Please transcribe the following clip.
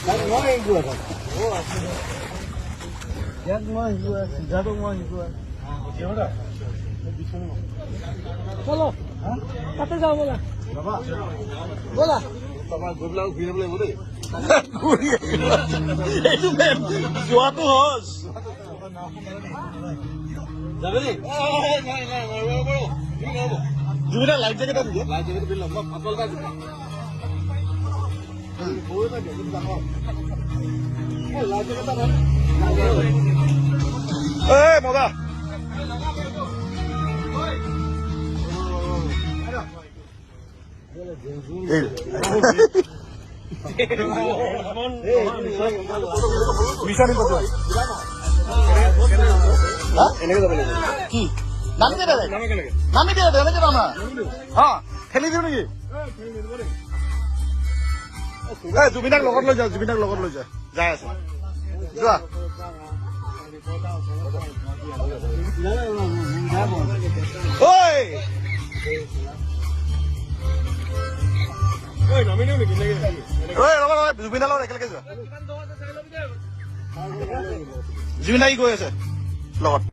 মই শিকোৱা, ইয়াক মই শিকোৱা, সিদ্ধাৰ্থক মই শিকোৱা। চলো, তাতে যাওঁ ব'লা। যাবা? ব'লা। তাৰপৰা গৈ পেলাই ঘূৰি আহিব লাগিব দেই। ঘূৰি এইটো মেম যোৱাটো সহজ। যাবি দেই। নাই নাই, জুবিনা, লাইফ জেকেট এটা দি দিয়ে। লাইফ জেকেট পিন্ধি ল'ম। মই পাতল এটা দিম, সৰু এটা দিম, কিন্তু ডাঙৰ। এই লাইফ জেকেট এটা। এই মজা। এই মিছন ইম্পচিবল। এনেকে যাব লাগিব। কি নামি দে ডাইৰেক্ট, নামি দে। এনেকে নামা। অ, ঠেলি দিওঁ নেকি? এই জুবিনাক লগত লৈ যা, জুবিনাক লগত লৈ যা। যাই আছে, যোৱা। ঐ, ঐ, ৰ'বা ৰ'বা, জুবিনাৰ লগত একেলগে যোৱা। জুবিন দাই গৈ আছে লগত।